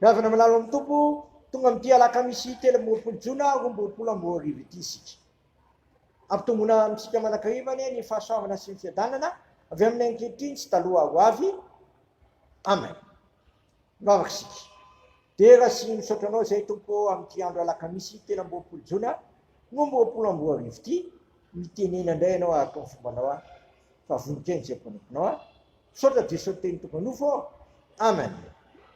Ravina malala amin'ny Tompo, tonga amin'ity alakamisy 23 jona 2022 ity isika. Ampitomboina amintsika mandrakariva anie ny fahasoavana sy ny fiadanana avy amin'ny ankehitriny sy taloha ho avy. Amen. Mivavaka isika. Dera sy misaotra anao izay Tompo amin'ity andro alakamisy 23 jona 2022 ity. Mitenena indray ianao araka ny fombanao aho fa vonon-kena izay mpanomponao aho. Misaotra Jesosy teny tonga nofo ô. Amen.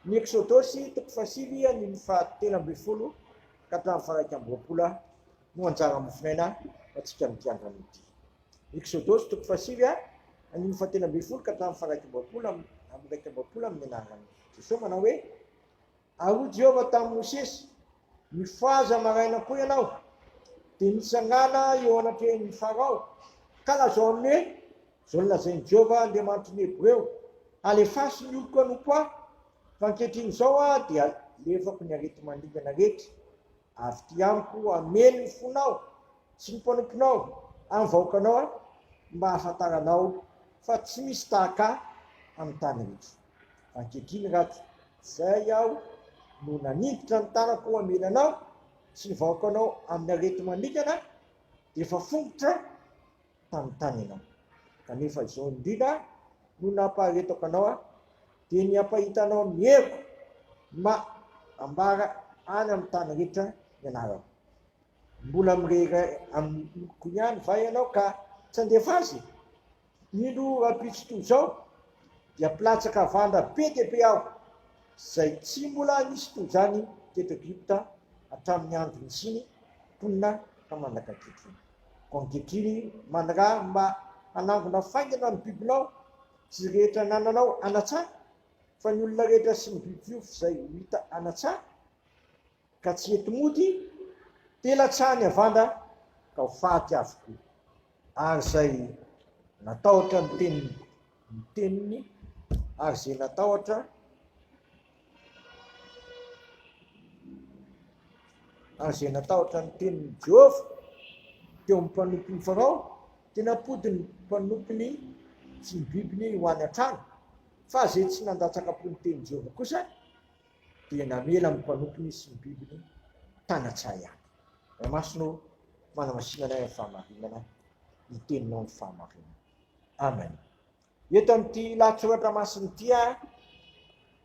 Ny Eksodosy toko fahasivy andininy faha-13 ka hatramin'ny faha-21 no anjara mofonaina ho antsika amin'ity andro anio ity. Eksodosy toko fahasivy andininy faha-13 ka hatramin'ny faha-21 amin'ny 21 amin'ny anaran'i Jesosy manao hoe Ary hoy Jehovah tamin'i Mosesy, Mifohaza maraina koa ianao, dia mitsangàna eo anatrehan'i Farao, ka lazao aminy hoe, Izao no lazain'i Jehovah Andriamanitry ny Hebreo, Alefaso ny oloko hanompo ahy, fa ankehitriny izao aho dia alefako ny areti-mandringana rehetra avy aty amiko hamely ny fonao sy ny mpanomponao ary ny vahoakanao aho, mba hahafantaranao fa tsy misy tahaka ahy amin'ny tany rehetra. Ankehitriny raha tsy izay aho no naninjitra ny tanako hamely anao sy ny vahoakanao amin'ny areti-mandringana, dia efa fongotra tamin'ny tany ianao. Kanefa izao indrindra no nampaharetako anao aho, dia ny hampahita anao ny heriko mba hambara any amin'ny tany rehetra ny anarako. Mbola mirehira amin'ny oloko ihany va ianao ka tsy handefa azy? Indro rahampitso toy izao dia mpilatsaka havandra be dia be aho, izay tsy mbola nisy toy izany teto Egypta hatramin'ny andro nisiany mponina ka mandraka ankehitriny. Koa ankehitriny maniraha mba hanangona faingana ny bibinao sy izay rehetra anananao hanatsaha, fa ny olona rehetra sy ny biby fiompy izay ho hita hanatsaha ka tsy hety mody, dia latsahany havandra ka ho faty avokoa. Ary izay natahotra ny teniny, ny teniny, ary izay natahotra, ary izay natahotra ny tenin'i Jehovah teo amin'ny mpanompon'i Farao, dia nampody ny mpanompony sy ny bibiny ho any an-trano, fa izay tsy nandatsaka-po ny tenin'i Jehovah kosa, dia namela ny mpanompony sy ny bibiny tany an-tsaha ihany. Ray Masina ô, manamasina anay amin'ny fahamarinana, ny teninao ny fahamarinana. Amen. Eto amin'ity lahatsoratra masina ity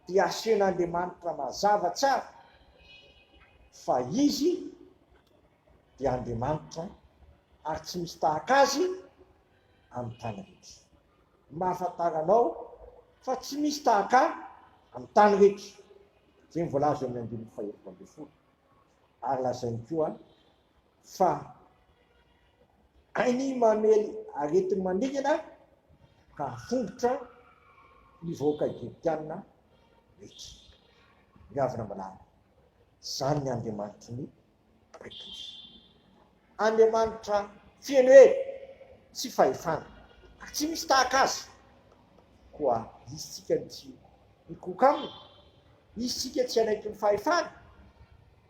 dia asehon'Andriamanitra mazava tsara fa Izy dia Andriamanitra ary tsy misy tahaka Azy amin'ny tany rehetra. Mahafantaranao fa tsy misy tahaka Ahy amin'ny tany rehetra. Izay no voalaza eo amin'ny andininy faha-14. Ary lazainy koa fa hainy mamely aretin'ny mandringana ka hafongotra ny vahoaka egyptiana rehetra. Ry havana malala, izany ny Andriamanitry ny Baiboly. Andriamanitra feno hery sy fahefana ary tsy misy tahaka azy. Koa isika no tsy mikohaka aminy, isika tsy hanaiky ny fahefany,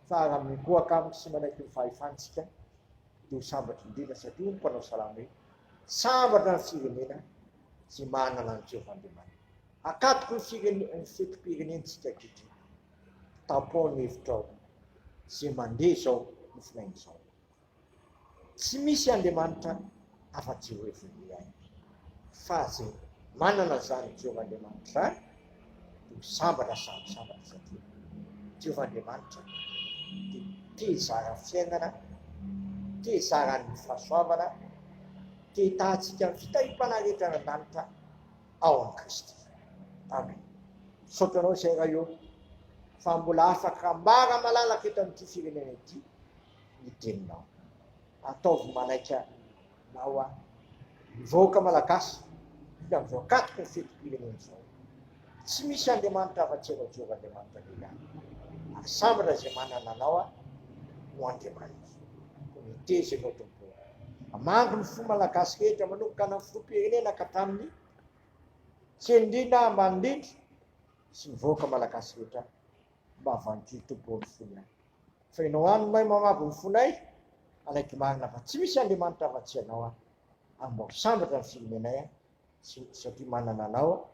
fa raha mikohaka aminy sy manaiky ny fahefany isika dia ho sambatra indrindra satria hoy ny mpanao salamo hoe, Sambatra ny firenena izay manana an'i Jehovah Andriamaniny. Akatoko ny firene, ny fetim-pirenentsika ankehitriny. Tampon ny hevitrao izay mandeha izao mofonaina izao. Tsy misy Andriamanitra afa-tsy Jehovah ihany. Fa izay manana izany Jehovah Andriamanitra izany dia ho sambatra samy sambatra satria Jehovah Andriamanitra dia te hizara fiainana, te hizara ny fahasoavana, te hitahantsika ny fitahiam-panahy rehetra any an-danitra ao amin'i Kristy. Amen. Misaotra anao izay Ray ô, fa mbola afaka ambara malalaka eto amin'ity firenena ity ny teninao. Ataovy manaitra anao aho, ny vahoaka malagasy, indrindra amin'izao ankatoky ny fetim-pirenena izao. Tsy misy Andriamanitra afa-tsy Ianao Jehovah Andriamanitra irery ihany. Ary sambatra izay manana Anao aho ho Andriamaniny. Koa meteza Ianao Tompo ô. Hamangy ny fo malagasy rehetra manomboka any amin'ny filoham-pirenena ka hatramin'ny kely indrindra ambany indrindra sy ny vahoaka malagasy rehetra mba vandio Tompo ô ny fonay. Fa Ianao ihany no mahay mamabo ny fonay hanaiky marina fa tsy misy Andriamanitra afa-tsy Ianao aho. Ary mba ho sambatra ny firenenay aho satria manana Anao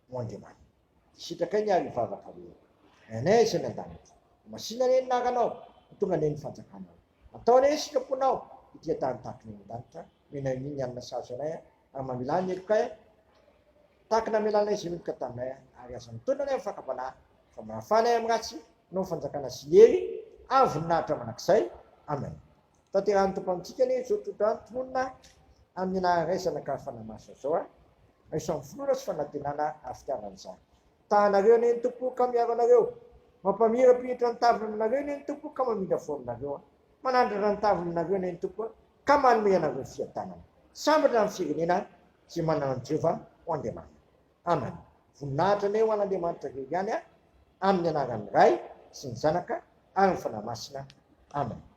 ho Andriamaniny. Sitrakay ny ary hivavaka hoe. Ray anay izay any an-danitra, ho masina anie ny anaranao, ho tonga anie ny fanjakanao. Atao anie ny sitraponao ity an-tany tahaka ny any an-danitra. Omenay anio ny hanina sahaza anay, ary mamelà ny helokay tahaka ny namelanay izay meloka taminay, ary aza mitondra anay amin'ny fakam-panahy, fa mahafaha anay amin'ny ratsy, noho ny fanjakana sy ny hery ary ny voninahitra mandrakizay. Amen. Tanterahin'ny Tompo amintsika anie izao tsodrano tononina amin'ny anaran'ny Ray, Zanaka ary Fanahy Masina izao a. Raiso amin'ny finoana sy fanantenana ary fitiavana izany. Tahanareo anie ny Tompo ka miaro anareo. Mampamirapiratra ny taviny aminareo anie ny Tompo ka mamindra fo aminareo a. Manandratra ny taviny aminareo anie ny Tompo ka manome anareo fiadanana. Sambatra ny firenena izay manana an'i Jehovah ho Andriamaniny. Amen. Voninahitra anie ho an'Andriamanitra irery ihany a, amin'ny anaran'ny Ray sy ny Zanaka ary ny Fanahy Masina. Amen.